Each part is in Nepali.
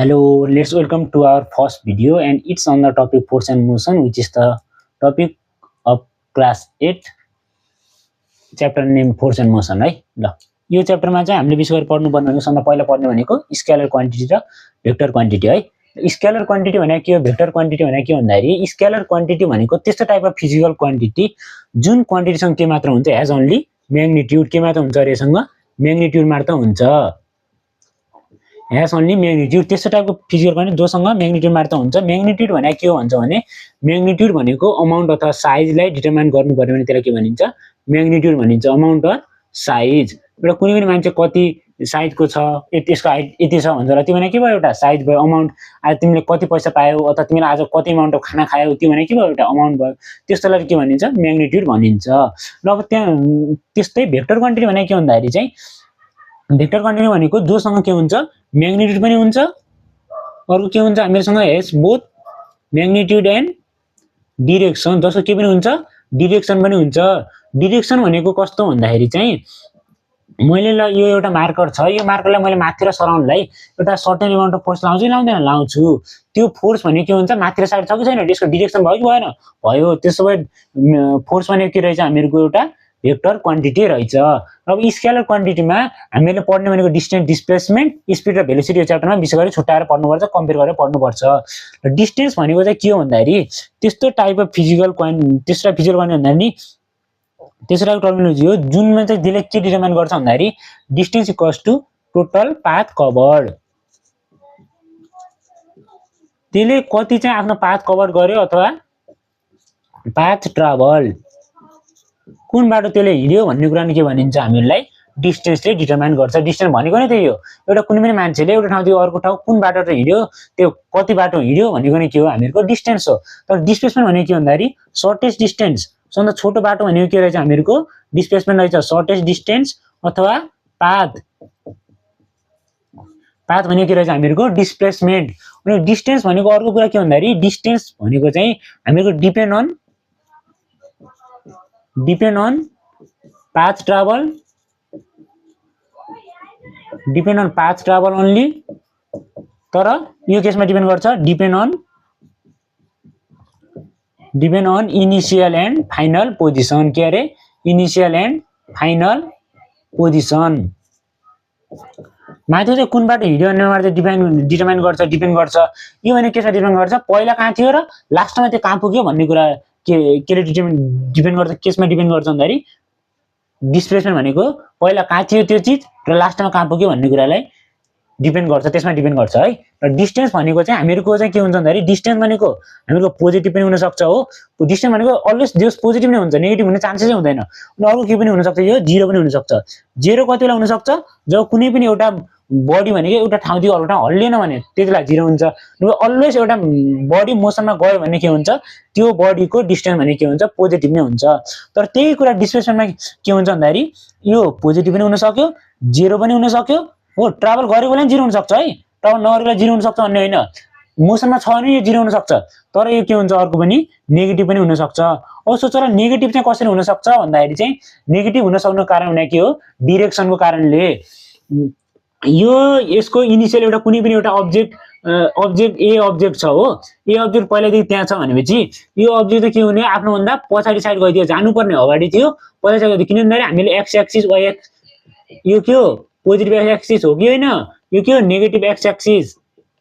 Hello, let's welcome to our first video and it's on the topic force and motion which is the topic of class 8 chapter name force and motion है ल यो च्याप्टरमा चाहिँ हामीले विशेष गरी पढ्नुपर्ने भनेको सबभन्दा पहिला पढ्ने भनेको स्केलर क्वान्टिटी र भेक्टर क्वान्टिटी है स्केलर क्वान्टिटी भनेको के हो भेक्टर क्वान्टिटी भनेको के भन्दाखेरि स्केलर क्वान्टिटी भनेको त्यस्तो टाइप अफ फिजिकल क्वान्टिटी जुन क्वान्टिटीसँग के मात्र हुन्छ एज ओन्ली म्याग्निट्युड के मात्र हुन्छ अरे यससँग म्याग्निट्युड मात्र हुन्छ एज ओन्ली म्याग्निट्युड त्यस्तो टाइपको फिजिकल क्वान्टिटी जोसँग म्याग्निट्युड मात्र हुन्छ म्याग्निट्युड भनेको के हो भन्छ भने म्याग्निट्युड भनेको अमाउन्ट अथवा साइजलाई डिटरमाइन गर्नु पर्यो भने त्यसलाई के भनिन्छ म्याग्निट्युड भनिन्छ अमाउन्ट अर साइज एउटा कुनै पनि मान्छे कति साइजको छ त्यसको हाइट यति छ भन्छ र त्यो भने के भयो एउटा साइज भयो अमाउन्ट आज तिमीले कति पैसा पायौ अथवा तिमीले आज कति अमाउन्ट अफ खाना खायौ त्यो भने के भयो एउटा अमाउन्ट भयो त्यस्तोलाई के भनिन्छ म्याग्निट्युड भनिन्छ र अब त्यहाँ त्यस्तै भेक्टर क्वान्टिटी भनेको के भन्दाखेरि चाहिँ भेक्टर क्वान्टिटी भनेको जोसँग के हुन्छ म्याग्निट्युड पनि हुन्छ अर्को के हुन्छ हामीसँग has both magnitude and direction जसको के पनि हुन्छ डिरेक्सन पनि हुन्छ डिरेक्सन भनेको कस्तो भन्दाखेरि चाहिँ मैले ल यो एउटा मार्कर छ यो मार्करलाई मैले माथि र सराउन्डलाई एउटा सर्टेन अमाउन्ट अफ फोर्स लाउँछु लाउँदैन लाउँछु त्यो फोर्स भने के हुन्छ माथि र साइड छ कि छैन त्यसको डिरेक्सन भयो कि भएन भयो त्यसो भए फोर्स भनेको के रहेछ हामीहरूको एउटा भेक्टर क्वान्टिटी रहेछ अब स्केलर क्वान्टिटीमा हामीले पढ्ने भनेको डिस्टेन्स डिस्प्लेसमेन्ट स्पिड र भेलोसिटी यो च्याप्टरमा विशेष गरी छुट्याएर पढ्नुपर्छ कम्पेयर गरेर पढ्नुपर्छ र डिस्टेन्स भनेको चाहिँ के हो भन्दाखेरि त्यस्तो टाइप अफ फिजिकल त्यस्तो फिजिकल क्वान्टिटी भन्दाखेरि त्यसो टाइपको टर्मिनोलोजी हो जुनमा चाहिँ त्यसले के डिटरमाइन गर्छ भन्दाखेरि distance equals to total path covered त्यसले कति चाहिँ आफ्नो पाथ कभर गर्यो अथवा पाथ ट्राभल कुन बाटो त्यसले हिँड्यो भन्ने कुरा नि के भनिन्छ हामीलाई डिस्टेन्सले डिटरमाइन गर्छ डिस्टेन्स भनेको नै त्यही हो एउटा कुनै पनि मान्छेले एउटा ठाउँदेखि अर्को ठाउँ कुन बाटो हिँड्यो त्यो कति बाटो हिँड्यो भनेको नै के हो हामीहरूको डिस्टेन्स हो तर डिस्प्लेसमेन्ट भनेको के भन्दाखेरि सर्टेस्ट डिस्टेन्स सबभन्दा छोटो बाटो भनेको के रहेछ हामीहरूको डिस्प्लेसमेन्ट रहेछ सर्टेस्ट डिस्टेन्स अथवा पाथ पाथ भनेको के रहेछ हामीहरूको डिस्प्लेसमेन्ट अनि डिस्टेन्स भनेको अर्को कुरा के भन्दाखेरि डिस्टेन्स भनेको चाहिँ हामीहरूको depend on path travel only तर यो केसमा डिपेन्ड गर्छ depend on initial and final position के अरे इनिसियल एन्ड फाइनल पोजिसन माथि चाहिँ कुन बाटो हिँड्यो भन्नेमा चाहिँ डिपेन्ड गर्छ यो भने केसमा डिपेन्ड गर्छ पहिला कहाँ थियो र लास्टमा त्यो कहाँ पुग्यो भन्ने कुरा के डिपेन्ड गर्छ केसमा डिपेन्ड गर्छ भन्दाखेरि डिस्प्लेसमेन्ट भनेको पहिला कहाँ थियो त्यो चिज र लास्टमा कहाँ पुग्यो भन्ने कुरालाई डिपेन्ड गर्छ त्यसमा डिपेन्ड गर्छ है र डिस्टेन्स भनेको चाहिँ हामीहरूको चाहिँ के हुन्छ भन्दाखेरि डिस्टेन्स भनेको हामीहरूको पोजिटिभ पनि हुनसक्छ हो डिस्टेन्स भनेको अलवेज जस पोजिटिभ नै हुन्छ नेगेटिभ हुने चान्सेसै हुँदैन अनि अर्को के पनि हुनसक्छ यो जिरो पनि हुनसक्छ जिरो कति बेला हुनसक्छ जब कुनै पनि एउटा बडी भनेको एउटा ठाउँदेखि अर्को ठाउँ हल्लिएन भने त्यति बेला जिरो हुन्छ अलवेज एउटा बडी मोसनमा गयो भने के हुन्छ त्यो बडीको डिस्टेन्स भने के हुन्छ पोजिटिभ नै हुन्छ तर त्यही कुरा डिस्प्लेसमेन्टमा के हुन्छ भन्दाखेरि यो पोजिटिभ पनि हुनसक्यो जिरो पनि हुनसक्यो हो ट्राभल गरेको बेला जिरो हुनसक्छ है ट्राभल नगरेको जिरो हुनसक्छ भन्ने होइन मोसनमा छ भने यो जिरो हुनसक्छ तर यो के हुन्छ अर्को पनि नेगेटिभ पनि हुनसक्छ अब सोच र नेगेटिभ चाहिँ कसरी हुनसक्छ भन्दाखेरि चाहिँ नेगेटिभ हुन सक्नुको कारण भने के हो डिरेक्सनको कारणले यो यसको इनिसियल एउटा कुनै पनि एउटा अब्जेक्ट ए अब्जेक्ट छ हो ए अब्जेक्ट पहिलादेखि त्यहाँ छ भनेपछि यो अब्जेक्ट चाहिँ के हुने आफ्नोभन्दा पछाडि साइड गइदियो जानुपर्ने अगाडि थियो पछाडि साइड गइदियो किन भन्दाखेरि हामीले एक्स एक्सिस वाइ एक्स यो के हो पोजिटिभ एक्स एक्सिस हो कि होइन यो के हो नेगेटिभ एक्स एक्सिस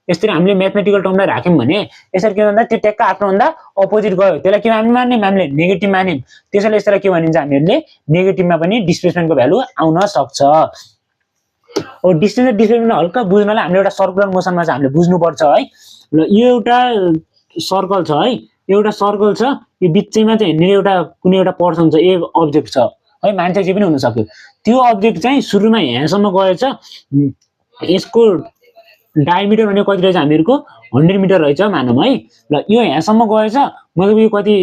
यसरी हामीले म्याथमेटिकल टर्मलाई राख्यौँ भने यसरी के भन्दा त्यो ट्याक्क आफ्नोभन्दा अपोजिट गयो त्यसलाई के मान्यौँ हामीले नेगेटिभ मान्यौँ त्यसैले यसलाई के भनिन्छ हामीहरूले नेगेटिभमा पनि डिस्प्लेसमेन्टको भ्यालु आउन सक्छ अब डिस्टेन्स र डिस्प्लेसमेन्ट हल्का बुझ्नलाई हामीले एउटा सर्कुलर मोसनमा चाहिँ हामीले बुझ्नुपर्छ है ल यो एउटा सर्कल छ है एउटा सर्कल छ यो बिचैमा चाहिँ हिँड्ने एउटा कुनै एउटा पर्सन छ ए अब्जेक्ट छ है मान्छे चाहिँ पनि हुन सक्यो त्यो अब्जेक्ट चाहिँ सुरुमा यहाँसम्म गएछ यसको डायमिटर भनेको कति रहेछ हामीहरूको 100 मिटर रहेछ मानौँ है ल यो यहाँसम्म गएछ मतलब यो कति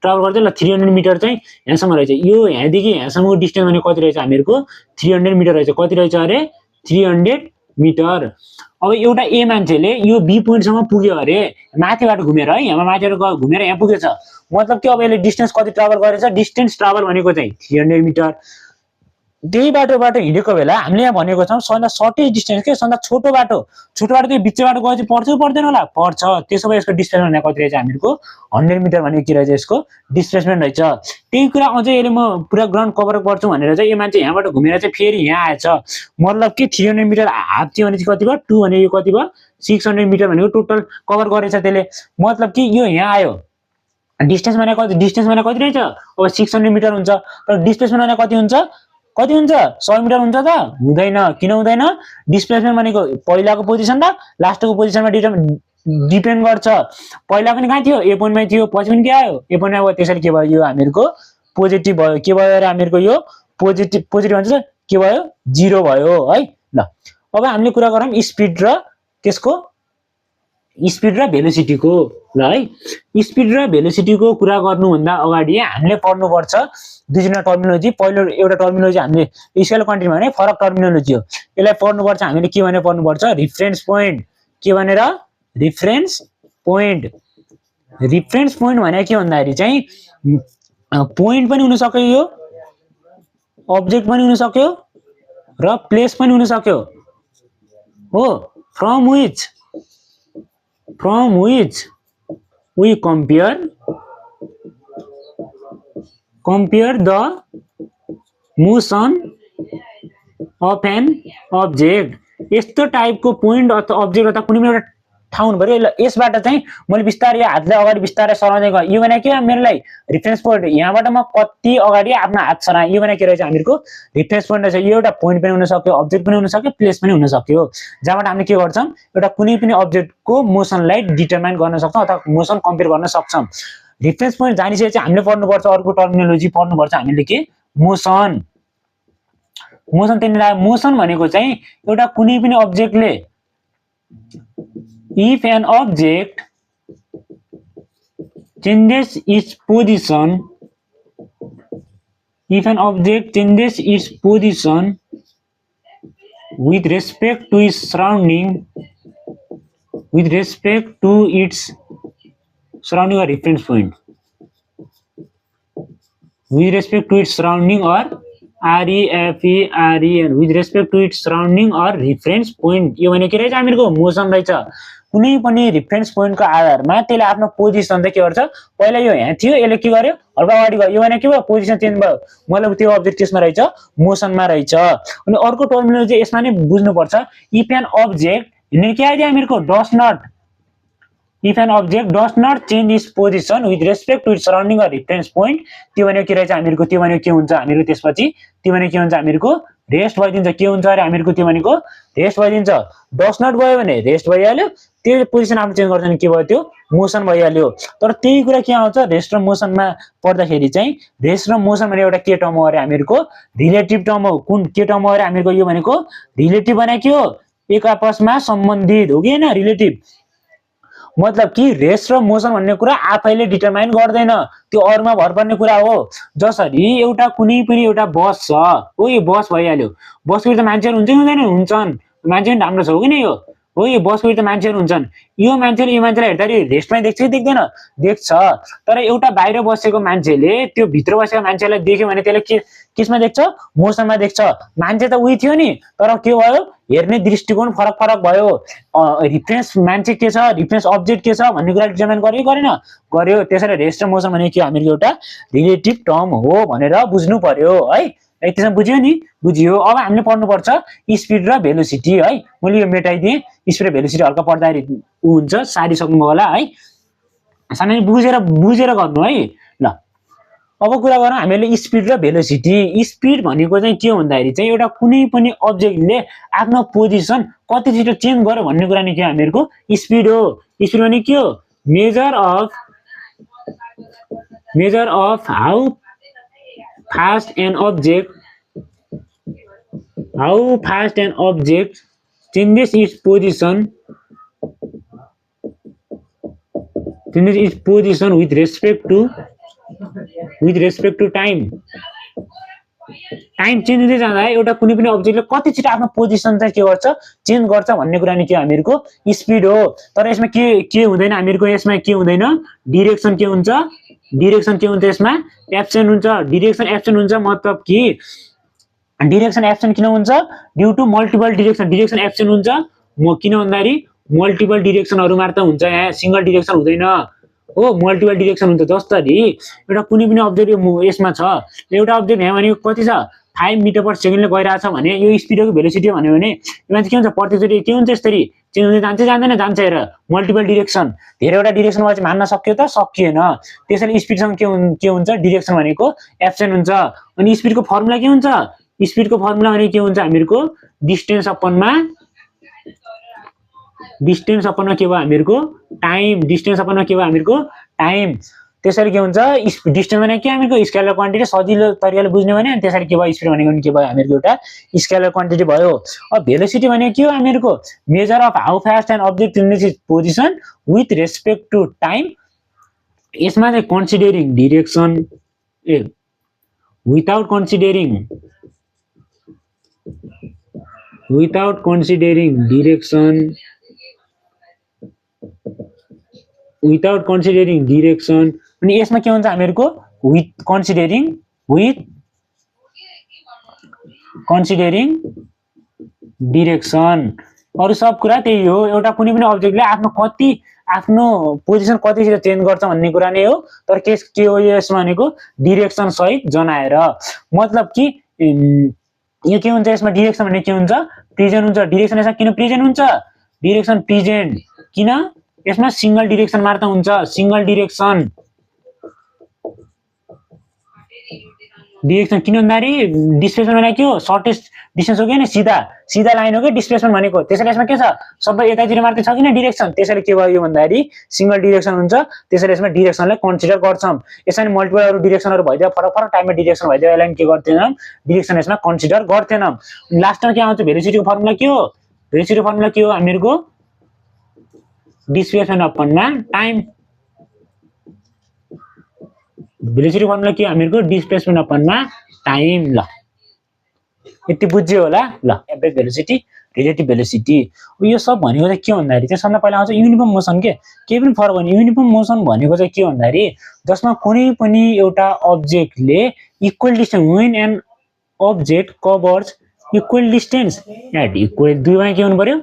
ट्राभल गर्छ ल 300 मिटर चाहिँ यहाँसम्म रहेछ यो यहाँदेखि यहाँसम्मको डिस्टेन्स भनेको कति रहेछ हामीहरूको 300 मिटर रहेछ कति रहेछ अरे 300 मिटर अब एउटा ए मान्छेले यो बी पोइन्टसम्म पुग्यो अरे माथिबाट घुमेर है यहाँ माथिबाट घुमेर यहाँ पुगेछ मतलब के अब यसले डिस्टेन्स कति ट्राभल गरेछ डिस्टेन्स ट्राभल भनेको चाहिँ 300 मिटर त्यही बाटोबाट हिँडेको बेला हामीले यहाँ भनेको छौँ सबभन्दा सर्टेस्ट डिस्टेन्स के सबभन्दा छोटो बाटो त्यो बिच बाटो गएपछि पर्छ कि पर्दैन होला पर्छ त्यसो भए यसको डिस्प्लेसमेन्ट भनेको कति रहेछ हामीहरूको 100 मिटर भनेको के रहेछ यसको डिस्प्लेसमेन्ट रहेछ त्यही कुरा अझै यसले म पुरा ग्राउन्ड कभर गर्छु भनेर चाहिँ यो मान्छे यहाँबाट घुमेर चाहिँ फेरि यहाँ आएछ मतलब के 300 मिटर हाफ थियो भने चाहिँ कति भयो 2 भने यो कति भयो 600 मिटर भनेको टोटल कभर गरेछ त्यसले मतलब कि यो यहाँ आयो डिस्टेन्स भनेको कति रहेछ अब 600 मिटर हुन्छ तर डिस्प्लेसमेन्ट भनेको कति हुन्छ 100 मिटर हुन्छ त हुँदैन किन हुँदैन डिस्प्लेसमेन्ट भनेको पहिलाको पोजिसन र लास्टको पोजिसनमा डिपेन्ड गर्छ पहिला पनि कहाँ थियो ए पोइन्टमै थियो पछि पनि के आयो ए पोइन्टमा आयो त्यसैले के भयो यो हामीहरूको पोजिटिभ भयो के भयो र हामीहरूको यो पोजिटिभ भन्छ के भयो 0 भयो है ल अब हामीले कुरा गरौँ स्पिड र त्यसको स्पिड र भेलोसिटीको ल है स्पिड र भेलोसिटीको कुरा गर्नुभन्दा अगाडि हामीले पढ्नुपर्छ दुईजना टर्मिनोलोजी पहिलो एउटा टर्मिनोलोजी हामीले स्केल क्वान्टिटीमा भने फरक टर्मिनोलोजी हो यसलाई पढ्नुपर्छ हामीले के भनेर पढ्नुपर्छ रिफरेन्स पोइन्ट के भनेर रिफरेन्स पोइन्ट भने के भन्दाखेरि चाहिँ पोइन्ट पनि हुन सक्यो यो अब्जेक्ट पनि हुन सक्यो र प्लेस पनि हुन सक्यो हो from which we compare the motion of an object यस्तो टाइपको पोइन्ट अथवा अब्जेक्ट अथवा कुनै पनि एउटा ठाउँ हुनु पर्यो यसबाट चाहिँ मैले बिस्तारै हातले अगाडि बिस्तारै सराउँदै गएँ यो भने के मेरोलाई रिफरेन्स पोइन्ट यहाँबाट म कति अगाडि आफ्नो हात सराएँ यो भने के रहेछ हामीहरूको रिफरेन्स पोइन्ट रहेछ यो एउटा पोइन्ट पनि हुन सक्यो अब्जेक्ट पनि हुन सक्यो प्लेस पनि हुन सक्यो जहाँबाट हामीले के गर्छौँ एउटा कुनै पनि अब्जेक्टको मोसनलाई डिटरमाइन गर्न सक्छौँ अथवा मोसन कम्पेयर गर्न सक्छौँ रिफरेन्स पोइन्ट जानिसकेपछि हामीले पढ्नुपर्छ अर्को टर्मिनोलोजी पढ्नुपर्छ हामीले के मोसन त्यहाँनिर मोसन भनेको चाहिँ एउटा कुनै पनि अब्जेक्टले if an object changes its position with respect to its surrounding or reference point with respect to its surrounding or REFEREN with respect to its surrounding or reference point यो भने के रहेछ हामीहरूको मोसन रहेछ कुनै पनि रिफरेन्स पोइन्टको आधारमा त्यसले आफ्नो पोजिसन चाहिँ के गर्छ पहिला यो यहाँ थियो यसले के गर्यो हल्का अगाडि गयो यो भने के भयो पोजिसन चेन्ज भयो मतलब त्यो अब्जेक्ट त्यसमा रहेछ मोसनमा रहेछ अनि अर्को टर्मिनोलोजी यसमा नै बुझ्नुपर्छ इफ एन अब्जेक्ट हिँड्ने के आइदियो हामीहरूको if an object does not change its position with respect to its surrounding or reference point त्यो भनेको के रहेछ हामीहरूको त्यो भनेको के हुन्छ हामीहरू त्यसपछि त्यो भनेको के हुन्छ हामीहरूको रेस्ट भइदिन्छ के हुन्छ अरे हामीहरूको त्यो भनेको रेस्ट भइदिन्छ डस नट भयो भने रेस्ट भइहाल्यो त्यो पोजिसन आफ्नो चेन्ज गर्छ भने के भयो त्यो मोसन भइहाल्यो तर त्यही कुरा के आउँछ रेस्ट र मोसनमा पढ्दाखेरि चाहिँ रेस्ट र मोसन भने एउटा के टर्म हो अरे हामीहरूको रिलेटिभ टर्म हो कुन के टर्म हो अरे हामीहरूको यो भनेको रिलेटिभ भने के हो एक आपसमा सम्बन्धित हो कि हैन रिलेटिभ मतलब कि रेस्ट र मोसन भन्ने कुरा आफैले डिटरमाइन गर्दैन त्यो अरूमा भर पर्ने कुरा हो जसरी एउटा कुनै पनि एउटा बस छ हो यो बस भइहाल्यो बसको त मान्छेहरु हुन्छ हुँदैन हुन्छन् मान्छे पनि राम्रो छ हो किन यो हो यो बसको त मान्छेहरु हुन्छन् यो मान्छेलाई हेर्दाखेरि रेस्टमै देख्छ कि देख्दैन देख्छ तर एउटा बाहिर बसेको मान्छेले त्यो भित्र बसेको मान्छेलाई देख्यो भने त्यसले के किसमा देख्छ मोसनमा देख्छ मान्छे त उही थियो नि तर के भयो हेर्ने दृष्टिकोण फरक भयो रिफरेन्स मान्छे के छ रिफरेन्स अब्जेक्ट के छ भन्ने कुरा डिटरमाइन गर्यो गरेन गर्यो त्यसैले रेस्ट र मोसन भनेको के हामीको एउटा रिलेटिभ टर्म हो भनेर बुझ्नु पर्यो है त्यसमा बुझ्यो नि बुझियो अब हामीले पढ्नुपर्छ स्पिड र भेलोसिटी है मैले यो मेटाइदिएँ स्पिड र भेलोसिटी हल्का पढ्दाखेरि हुन्छ सारी सक्नुभयो होला है सानै बुझेर गर्नु है ल अब कुरा गरौँ हामीले स्पिड र भेलोसिटी स्पिड भनेको चाहिँ के भन्दाखेरि चाहिँ एउटा कुनै पनि अब्जेक्टले आफ्नो पोजिसन कति छिटो चेन्ज गर्यो भन्ने कुरा नि के हामीहरूको स्पिड हो स्पिड भने के हो major of how fast an object changes its position with respect to time change हुँदै जाँदा एउटा कुनै पनि अब्जेक्टले कति छिटो आफ्नो पोजिसन चाहिँ के गर्छ चेन्ज गर्छ भन्ने कुरा नि के हामीहरूको स्पिड हो तर यसमा के हुँदैन हामीहरूको यसमा के हुँदैन डिरेक्सन के हुन्छ यसमा एब्सेन्ट हुन्छ डिरेक्सन एब्सेन्ट हुन्छ मतलब कि डिरेक्सन एब्सेन्ट किन हुन्छ due to multiple direction direction absent हुन्छ किन भन्दाखेरि मल्टिपल डिरेक्सनहरु मात्र हुन्छ यहाँ सिंगल डिरेक्सन हुँदैन हो मल्टिपल डिरेक्सन हुन्छ जस्तै एउटा कुनै पनि अब्जेक्ट यसमा छ एउटा अब्जेक्ट यहाँ भनेको कति छ 5 मिटर पर सेकेन्डले गइरहेछ भने यो स्पिडको भेलोसिटी हो भन्यो भने यसमा चाहिँ के हुन्छ प्रत्येकचोटी के हुन्छ यसरी चेन्ज हुँदै जान्छ जान्दैन जान्छ हेर मल्टिपल डिरेक्सन धेरैवटा डिरेक्सनमा चाहिँ मान्न सक्यो त सकिएन त्यसैले स्पिडसँग के हुन्छ डिरेक्सन भनेको एब्सेन्ट हुन्छ अनि स्पिडको फर्मुला के हुन्छ स्पिडको फर्मुला भने के हुन्छ हामीहरुको डिस्टेन्स अपनमा के भयो हामीहरुको टाइम डिस्टेन्स अपनमा के भयो हामीहरुको टाइम त्यसैले के हुन्छ डिस्टेन्स भनेको के हामीहरुको स्केलर क्वान्टिटी सजिलो तरिकाले बुझ्ने भने त्यसैले के भयो स्पिड भनेको के भयो हामीहरुको एउटा स्केलर क्वान्टिटी भयो अब भेलोसिटी भनेको के हो हामीहरुको measure of how fast an object changes its position with respect to time यसमा चाहिँ considering direction without considering direction अनि यसमा के हुन्छ हामीहरुको with considering direction अरु सब कुरा त्यही हो एउटा कुनै पनि अब्जेक्टले आफ्नो पोजिसन कतिसित चेन्ज गर्छ भन्ने कुरा नै हो तर के हो यसमा भनेको डिरेक्सन सहित जनाएर मतलब कि यो के हुन्छ यसमा डिरेक्सन भने के हुन्छ प्रेजेन्ट हुन्छ डिरेक्सन यसमा किन प्रेजेन्ट हुन्छ डिरेक्सन प्रेजेन्ट किन यसमा सिंगल डिरेक्सन मात्र हुन्छ सिंगल डिरेक्सन किन भन्दाखेरि डिस्प्लेसमेन्ट भनेको के हो सर्टेस्ट डिस्टेन्स हो के सीधा लाइन हो के डिस्प्लेसमेन्ट भनेको त्यसैले यसमा के छ सबै यतातिर मात्र छ किन डिरेक्सन त्यसैले के भयो भन्दाखेरि सिंगल डिरेक्सन हुन्छ त्यसैले यसमा डिरेक्सनलाई कन्सिडर गर्छौं यसैले मल्टिपल अरु डिरेक्सनहरु भइदियो फरक टाइममा डिरेक्सन भइदियो यसलाई के गर्दैनौं डिरेक्सन यसमा कन्सिडर गर्दैनौं लास्टमा के आउँछ भेलोसिटीको फर्मुला के हो हामीहरुको डिस्प्लेसमेन्ट अपनमा टाइम भेलोसिटी फर्मुला के हामीहरुको डिस्प्लेसमेन्ट अपनमा टाइम ल यति बुझ्यो होला ल एभरेज भेलोसिटी रिलेटिभ भेलोसिटी यो सब भनेको चाहिँ के भन्दाखेरि चाहिँ सबभन्दा पहिला आउँछ युनिफर्म मोसन के पनि फरक भने युनिफर्म मोसन भनेको चाहिँ के भन्दाखेरि जसमा कुनै पनि एउटा अब्जेक्टले equal distance when an object covers equal distance at equal दुईमा के हुनु पर्यो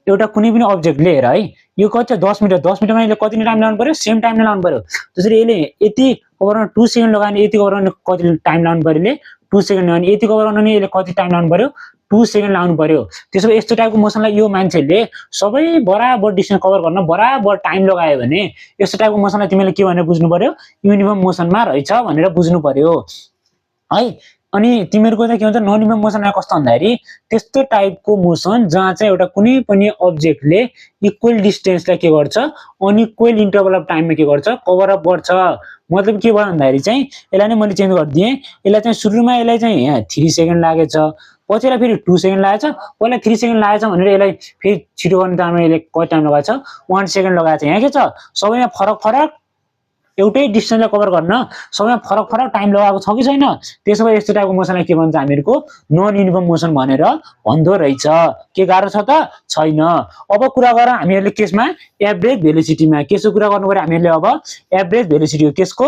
एउटा कुनै पनि अब्जेक्टले हेर है यो कति 10 मिटरमा यसले कति टाइम लाउनु पर्यो सेम टाइमले लाउनु पर्यो त्यसरी यसले यति कभर गर्न 2 सेकेन्ड लगाउने यति कभर गर्न कति टाइम लाउनु पर्यो यसले 2 सेकेन्ड लगाउने यति कभर गर्न यसले कति टाइम लाउनु पर्यो 2 सेकेन्ड लाउनु पर्यो त्यसो यस्तो टाइपको मोसनलाई यो मान्छेले सबै बराबर डिस्टेन्स कभर गर्न बराबर टाइम लगायो भने यस्तो टाइपको मोसनलाई तिमीले के भनेर बुझ्नु पर्यो युनिफर्म मोसनमा रहेछ भनेर बुझ्नु पर्यो है अनि तिमीहरुको चाहिँ के हुन्छ नन युनिफर्म मोसनमा कस्तो भन्दाखेरि त्यस्तो टाइपको मोसन जहाँ चाहिँ एउटा कुनै पनि अब्जेक्टले इक्वल डिस्टेन्सलाई के गर्छ अनइक्वल इन्टरभल अफ टाइममा के गर्छ कभर अप गर्छ मतलब के भयो भन्दाखेरि चाहिँ यसलाई नै मैले चेन्ज गरिदिएँ यसलाई चाहिँ सुरुमा यसलाई चाहिँ यहाँ 3 सेकेन्ड लागेछ पछिलाई फेरि 2 सेकेन्ड लागेछ पहिला 3 सेकेन्ड लागेछ भनेर यसलाई फेरि छिटो गर्ने टाइममा यसले कति टाइम लगाएछ 1 सेकेन्ड लगाएछ यहाँ के छ सबैमा फरक एउटै डिस्टेन्सलाई कभर गर्न सबैमा फरक टाइम लगाएको छ कि छैन त्यसो भए यस्तो टाइपको मोसनलाई के भन्छ हामीहरुको नन युनिफर्म मोसन भनेर भन्दो रहेछ के गाह्रो छ त छैन अब कुरा गरौँ हामीहरुले केसमा एभरेज भेलोसिटीमा केसको कुरा गर्नु पर्यो हामीहरुले अब एभरेज भेलोसिटी हो केसको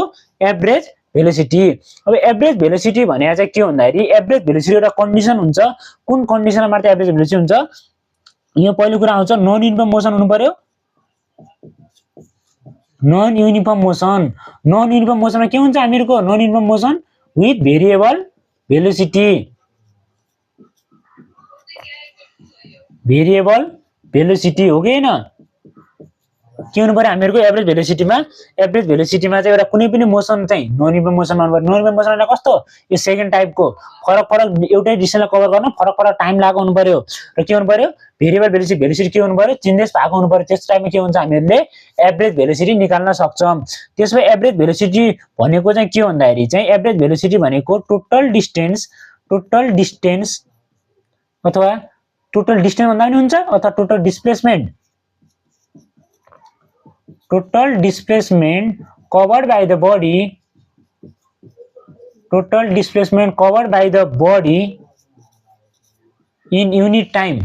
एभरेज भेलोसिटी अब एभरेज भेलोसिटी भने चाहिँ के भन्दाखेरि एभरेज भेलोसिटी एउटा कन्डिसन हुन्छ कुन कन्डिसनमा मात्र एभरेज भेलोसिटी हुन्छ यो पहिलो कुरा आउँछ नन युनिफर्म मोसन हुनु पर्यो नन युनिफर्म मोसनमा के हुन्छ हामीहरुको non uniform motion with variable velocity हो कि हैन के हुनु पर्यो हामीहरुको एभरेज भेलोसिटीमा चाहिँ एउटा कुनै पनि मोसन चाहिँ नन युनिफर्म मोसनमा हुनु पर्यो नन युनिफर्म मोसनमा कस्तो यो सेकेन्ड टाइपको फरक एउटै डिस्टेन्सलाई कभर गर्न फरक टाइम लागेको हुनु पर्यो र के हुनु पर्यो भेरिएबल भेलोसिटी के हुनु पर्यो चेन्जेस भएको हुनु पर्यो त्यस टाइममा के हुन्छ हामीहरुले एभरेज भेलोसिटी निकाल्न सक्छौं त्यसैले एभरेज भेलोसिटी भनेको चाहिँ के भन्दाखेरि चाहिँ एभरेज भेलोसिटी भनेको टोटल डिस्टेन्स अथवा टोटल डिस्टेन्स भन्दा पनि हुन्छ अथवा total displacement covered by the body in unit time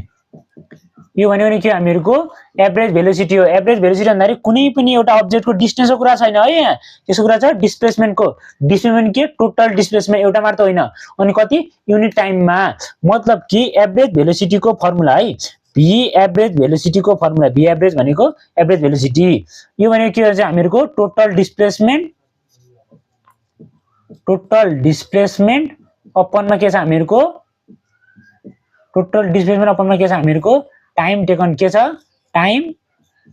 यो भन्यो भने के हामीहरुको एभरेज भेलोसिटी हो। एभरेज भेलोसिटी भन्दाखेरि कुनै पनि एउटा अब्जेक्टको डिस्टेन्सको कुरा छैन है यहाँ, त्यसको कुरा छ डिस्प्लेसमेन्टको। डिस्प्लेसमेन्ट के टोटल डिस्प्लेसमेन्ट एउटा मात्र होइन, अनि कति युनिट टाइममा। मतलब कि एभरेज भेलोसिटीको फर्मुला है, v एभरेज भेलोसिटीको फर्मुला, v एभरेज भनेको एभरेज भेलोसिटी। यो भनेको के हुन्छ हामीहरुको टोटल डिस्प्लेसमेन्ट अपनमा के छ हामीहरुको टोटल डिस्प्लेसमेन्ट अपनमा के छ हामीहरुको टाइम टेकन। के छ टाइम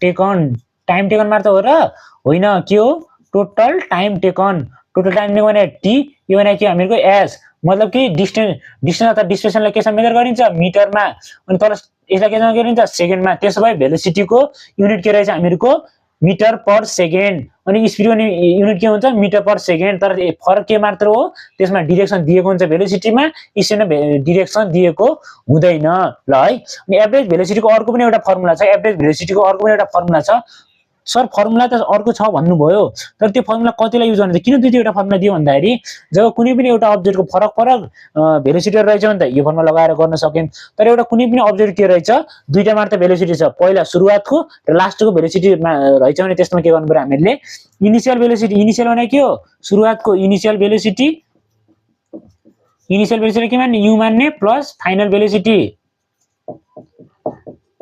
टेकन मात्र हो र होइन, के हो total time taken. Total time taken भने टी, यो भने के हामीहरुको एस। मतलब कि डिस्टेन्स अथवा डिस्प्लेसमेन्टलाई केमा मेजर गरिन्छ मिटरमा, अनि तल यसलाई केमा गरिन्छ सेकेन्डमा। त्यसो भए भेलोसिटीको युनिट के रहेछ हामीहरुको मिटर पर सेकेन्ड, अनि स्पिड पनि युनिट के हुन्छ मिटर पर सेकेन्ड। तर फरक के मात्र हो त्यसमा डिरेक्सन दिएको हुन्छ भेलोसिटीमा, स्पिडमा डिरेक्सन दिएको हुँदैन ल है। अनि एभरेज भेलोसिटीको अर्को पनि एउटा फर्मुला छ, एभरेज भेलोसिटीको अर्को पनि एउटा फर्मुला छ। सर फर्मुला त अर्को छ भन्नुभयो, तर त्यो फर्मुला कतिलाई युज गर्ने, किन दुई दुईवटा फर्मुला दियो भन्दाखेरि जब कुनै पनि एउटा अब्जेक्टको फरक भेलोसिटी रहेछ भने त यो फर्मुला लगाएर गर्न सक्यौं। तर एउटा कुनै पनि अब्जेक्ट के रहेछ दुईटा मात्र भेलोसिटी छ, पहिला सुरुवातको र लास्टको भेलोसिटी रहेछ भने त्यसमा के गर्नु पर्यो हामीले इनिशियल भेलोसिटी। इनिशियल भने के हो सुरुवातको इनिशियल भेलोसिटी के मान्ने यु मान्ने plus final velocity.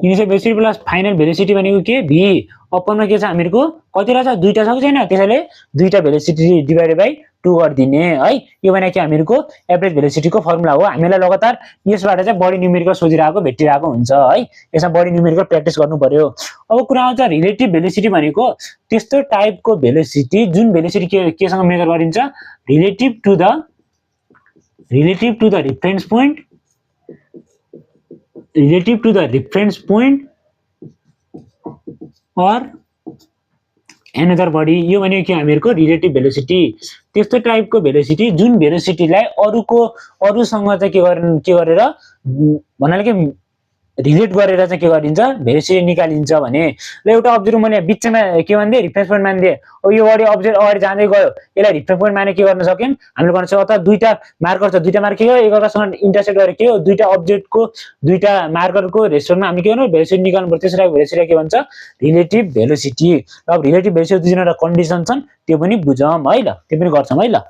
Initial velocity plus final velocity भनेको के v अपनमा के छ हामीहरुको कति रहेछ दुईटा छ कि छैन, त्यसैले दुईटा भेलोसिटी डिवाइडेड बाइ 2 गर्दिने है। यो भने के हामीहरुको एभरेज भेलोसिटीको फर्मुला हो। हामीलाई लगातार यसबाट चाहिँ बडी न्यूमेरिकल सोधिरहेको भेटिरहेको हुन्छ है, यसमा बडी न्यूमेरिकल प्र्याक्टिस गर्नु पर्यो। अब कुरा आउँछ रिलेटिभ भेलोसिटी भनेको त्यस्तो टाइपको भेलोसिटी जुन भेलोसिटी केसँग मेजर गरिन्छ relative to the reference point, relative to the reference point or another body। यो भनेको के हामीहरुको रिलेटिभ भेलोसिटी, त्यस्तो टाइपको भेलोसिटी जुन भेलोसिटीलाई अरूसँग चाहिँ के गरेर भन्नाले के रिलेट गरेर चाहिँ के गरिन्छ भेलोसिटी निकालिन्छ भने। ल एउटा अब्जेक्ट मैले बिचमा के मान्दे रिफरेन्स पोइन्ट मान्दे, अब यो बडी अब्जेक्ट अगाडि जाँदै गयो यसलाई रिफरेन्स पोइन्ट माने के गर्न सक्यौं हामीले गर्न सक्छौं। अथवा दुईटा मार्कर छ, दुईटा मार्कर के एकअर्कासँग इन्टरसेक्ट गरेर के हो दुईटा अब्जेक्टको दुईटा मार्करको रेशियोमा हामी के गर्नु भेलोसिटी निकाल्नु पर्छ, त्यसलाई भेलोसिटी के भन्छ रिलेटिभ भेलोसिटी। अब रिलेटिभ भेलोसिटी दुईजना कन्डिसन छन् त्यो पनि बुझौं है, ल त्यो पनि गर्छौं है ल।